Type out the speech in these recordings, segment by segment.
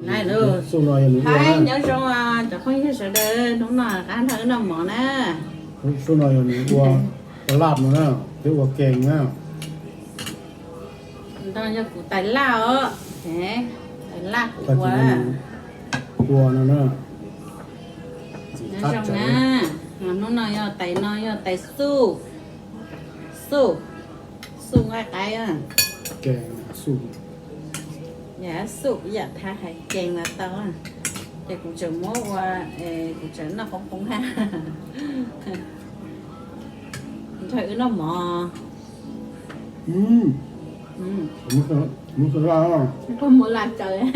Nyob zoo cov phooj ywg sawv daws, hnub no rov qab nrog wb noj mov na. Xub no yog nws ua laj no na, thiab ua kees na. Nrog yog kuv tais laj os, tais laj kuv ua. Ua no na. Nyob zoo na, hnub no yog tais no yog tais xuj, xuj, xuj nqaij qaib. Yam xuj yam thab hais kees los tau, ces kuv tseem muab ua, kuv tseem noj qoob qoob hab. Nrog wb noj mov. Koj muab laj tsaws.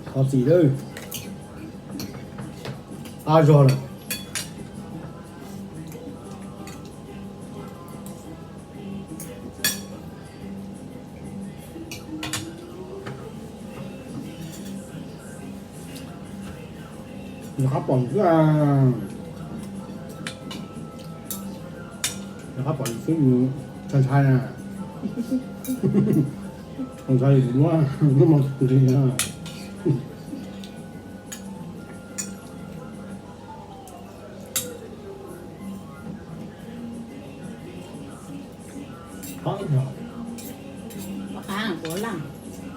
Thov txim lawm, qab zog lawm. Yog qab pom xwb, yog qab pom xwb, ntshai ntshai na. Ntshai muab, muab moo nqis na.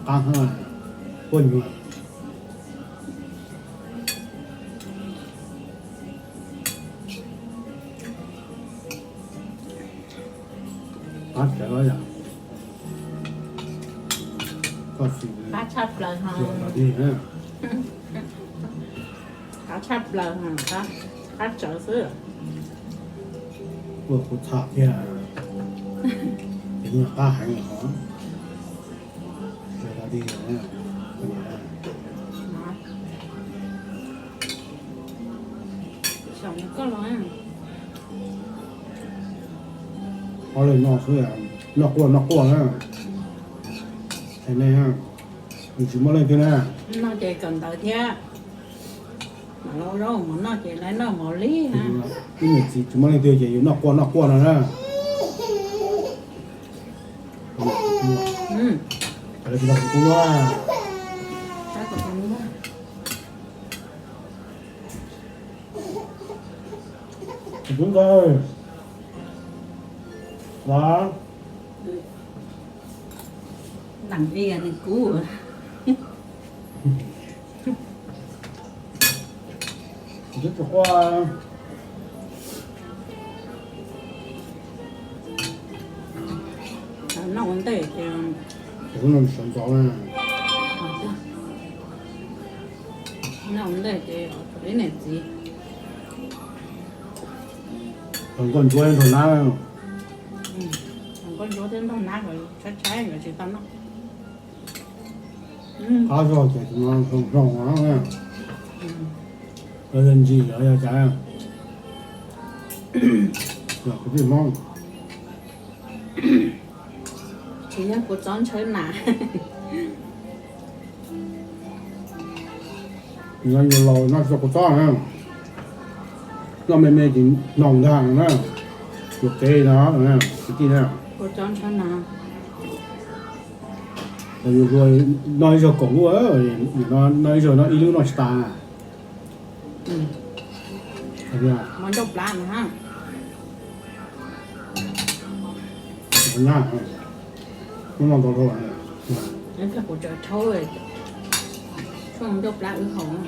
Qab, qab, quaj nyuaj. Qab tshaj plaws, qab tshaj plaws, qab tshaj xwb. Kuv txham thiab, qab heev os. Ob leeg noj xwb, noj quaj noj quaj na. Hais nej, nws tsis muaj leej twg na. Noj ces kawm ntawv thiab. Mam los ua zaub mov noj ces lawv noj mov li. Ib niam txiv tsis muaj leej twg ces yus noj quaj noj quaj no na. Tub ntxawg, los. Nteem ib yam li kuv. Twb tsis quaj. Noj ua ntej ces, sawv ntxov na. Noj ua ntej ces ib niam txiv. Nkauj ntsuab nrog nab. Nkauj ntsuab thiab nrog nab nkawd tshaib tshaib nkawd tsis tau noj. Qab zog ces tus no hloov hloov no, yog ntsis los yog cas, yog kwv tij Hmoob. Tsis yog kua txob ntshawb nas. Yus laus noj tsis tau kua txob na, noj me me ces hnoos ntag na, yuam kev no kwv tij na. Yus hluas noj ib zaug kaum lub, noj ib zaug noj ib lub noj tsis tas. Mov ncauj plab no ha. Hnub no ntau dhau lawm. Kuv tseem rhaub tshuaj ncauj plab wb haus.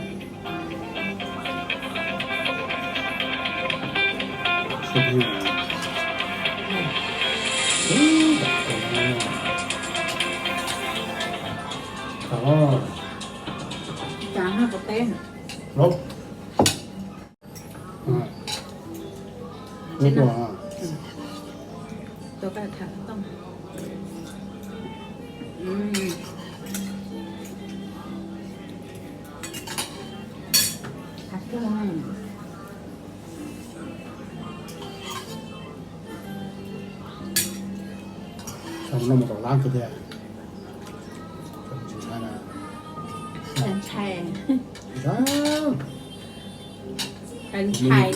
Cas ha, kuv teb. Ua tua. Tua koj tham tau. Noj mus tom lab kawg thiab. Ntshai. Ntshai.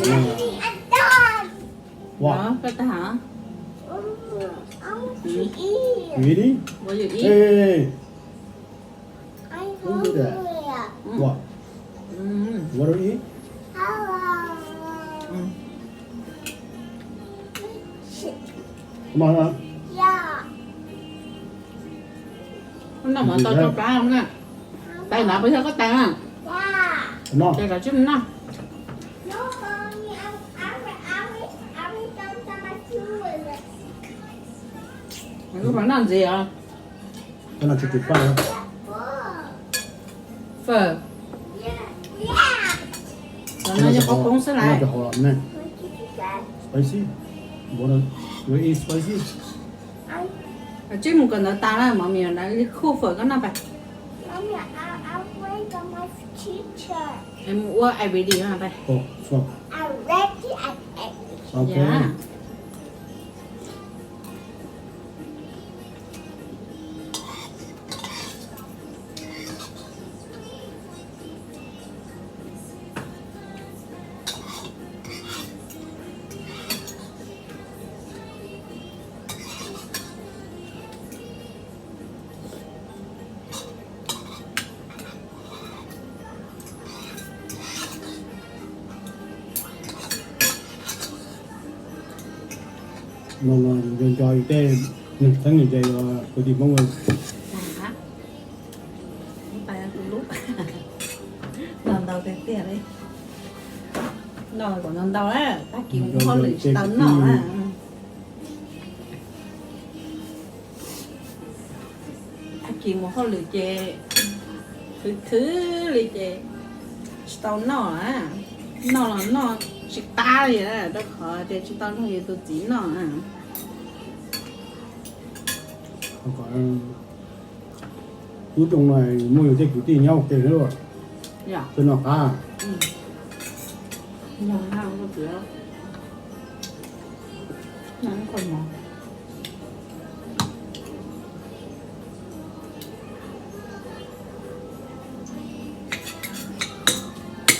What? Koj tag hả? Really? What you eat? Hey. Don't do that. What? What do you eat? Come on, huh? Koj noj mov tau tsau plab na. Tais no pes yog koj tais na. Tais no tsis noj. Koj noj ntxiv os. Koj noj tsis tus paj. Phở. Cov no yog qhov poob xwb lawm. Spicy. Spicy. Tsib mus kawm ntawv tas lawm, mov mis lawv li khub phở koj noj pais. Mus ua everyday no pais. No no yus nco yus tej neeg txheeb ces yus kwv tij Hmoob. Ntau ntau tiag tiag li. Noj kom ntau ntau na, tag kis mus hauj lwm tsis tau noj na. Tag kis mus hauj lwm ces khwv khwv li ces tsis tau noj na. Noj los noj tsis qab li na, rau qhov tias tsis tau nrog yus tus txiv noj na. Lub rooj no muaj yus tej kwv tij nyob ua ke thiab. Tej no qab.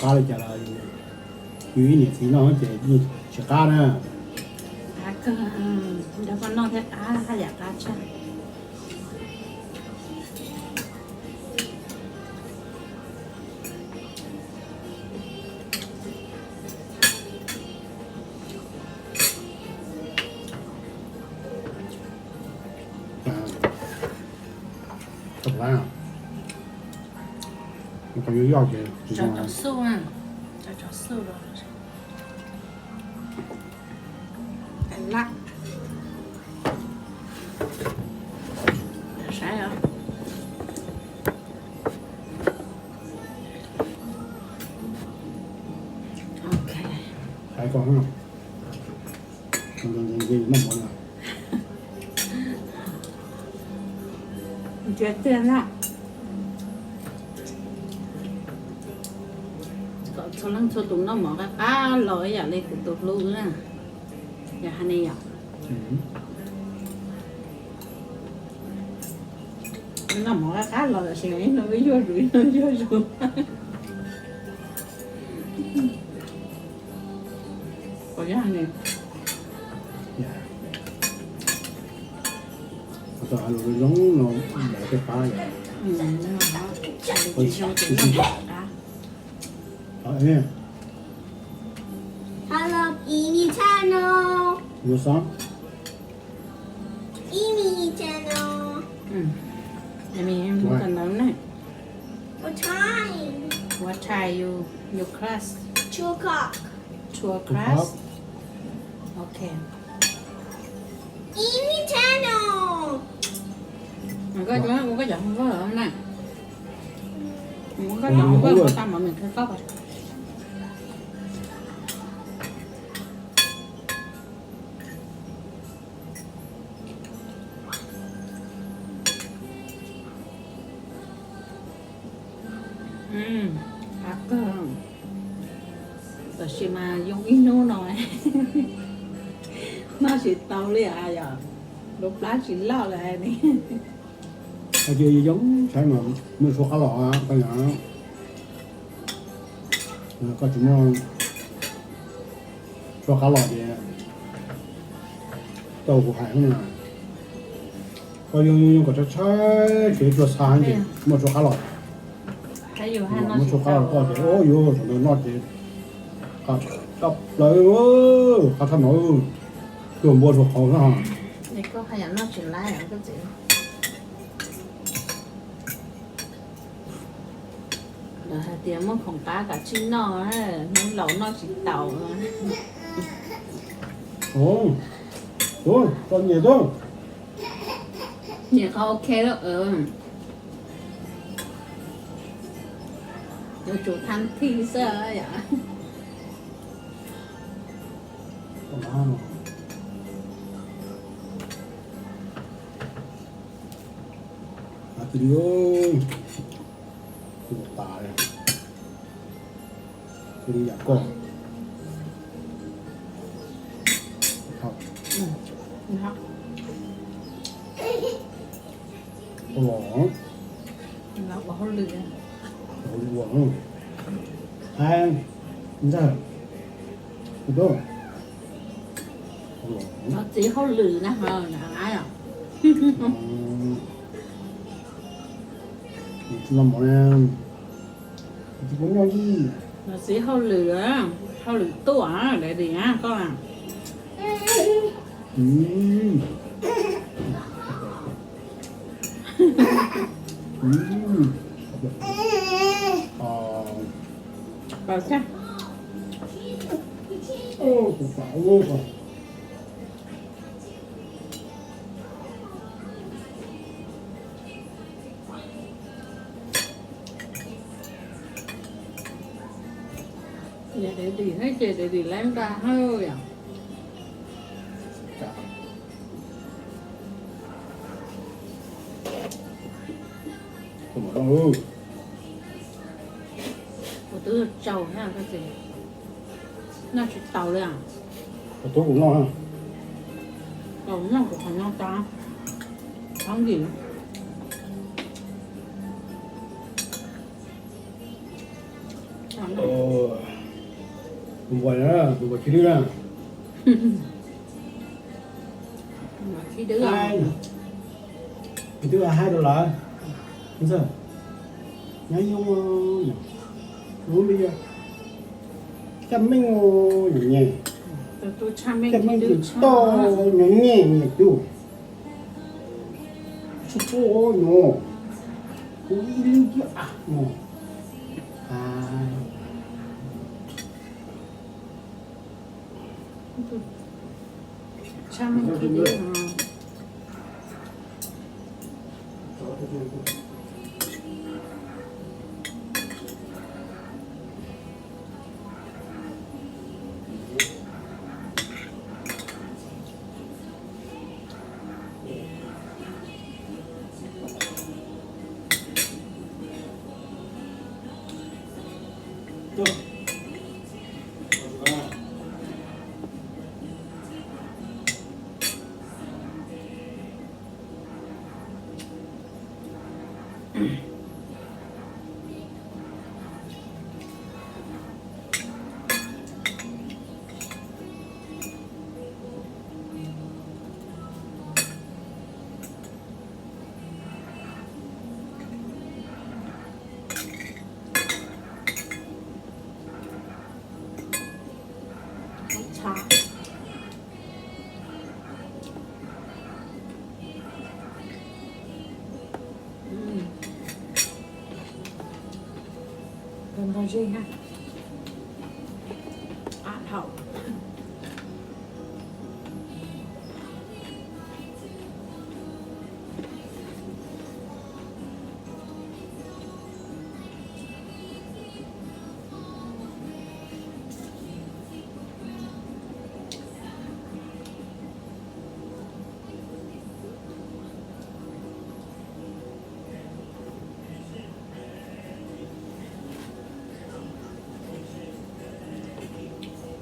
Qab li cas los yus ib niam txiv noj ces yeej tsis qab na. Qab kawg, nrog koj noj thiab qab, haj yam qab tshaj. Tau plab, tau yoj ces tsis zoo. Tso xub, tso xub rau. Lab. Saib os. Ok. Saib koj, noj mov na. Ntsia tiag na. Kom txhua leej txhua tus noj mov qab qab los ib yam li kuv tus hlub na. Yog hais ne yom? Noj mov qab qab los tam sis ib hnub wb yuag zus, ib hnub yuag zus. Puas yog ne? Tau hais lus zoo no, daim tej qab yom. Tsis zoo ces noj qab. Hello, Amy channel. Yuav xav. Amy channel. Amy, mus kawm ntawv ne. What time? What time you, your class? Two o'clock. Two o'clock? Two o'clock? Ok. Amy channel. Mus koj cov, mus koj cov home work na. Mus koj cov home work, mus tau mov mem kawg koj. Qab kawg, tab sis mas yoo ib hnub no noj tsis tau li yom, lub plab tsis loj lawm hais tias. Hais tias yog yoo saib mas muaj tshuaj qab los, koj tsis muaj tshuaj qab los ces tau kuv hais na, koj yoo yoo kom tshaib tshaib tsuas xa ces muaj tshuaj qab los. Muaj tshuaj qab los koj ces yuav sawv ntawd noj ces qab plaws, qab tshaj no, tuag npua rau qhov no. Lawv hais tias muaj khoom qab kav tsij noj, hnub laus noj tsis taus. Txom nyem, nyiam qhov ok lawm. Yuav tsum thab thij xwb yom. Tus tas li, tus li yam koj. Ua los, ua hauj lwm, ua hauj lwm, ntxawg, tus tub, txiv hauj lwm na, no mov, txiv hauj lwm, hauj lwm tuaj, daddy koj. Niam daddy thiab ces daddy lab nqa hawb yom. Kuv twb tsaug thiab koj txiv, noj tsis taus li. Kuv tub kuv noj, kuv noj kuv qhov no tas, thoob yim. Tus npua, tus npua khib dwb na. Khib dwb, twb haib rau lawm. Nyob zoo, lub li caj meej nyem, caj meej tsis tau nyem nyem nyem tus. Tsis pub nyuam, kuv ib lub kiag no. Npog zeb ha, qab dhau.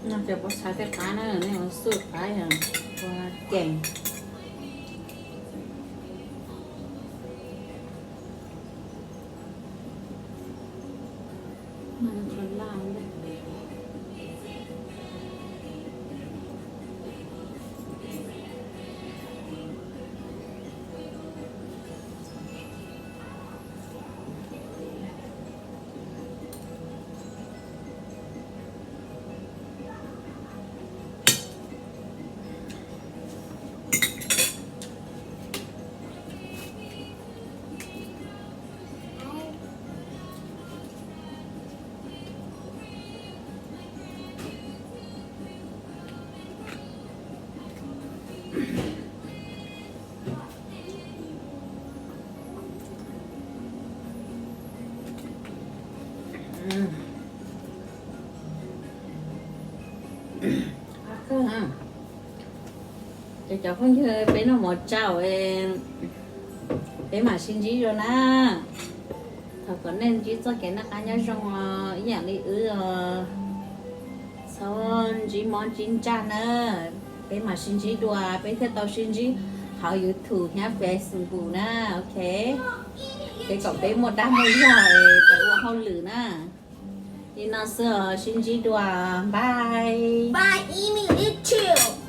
Noj cov pob txha tej qab na, nej ua xub qab yog ua keem. Ces cov phooj ywg, peb noj mov tsau, peb mam sib ntsib dua na. Thov kom nej ntsib txoj kev noj qab nyob zoo os, ib yam li wb os. Txhob ntsib mob ntsib ntsaj na, peb mam sib ntsib dua, peb thiaj tau sib ntsib hauv YouTube thiab Facebook na, ok. Ces kom peb muaj dag muaj zog es tau ua hauj lwm na. Li no xwb os, sib ntsib dua, bye. Bye, Emi YouTube.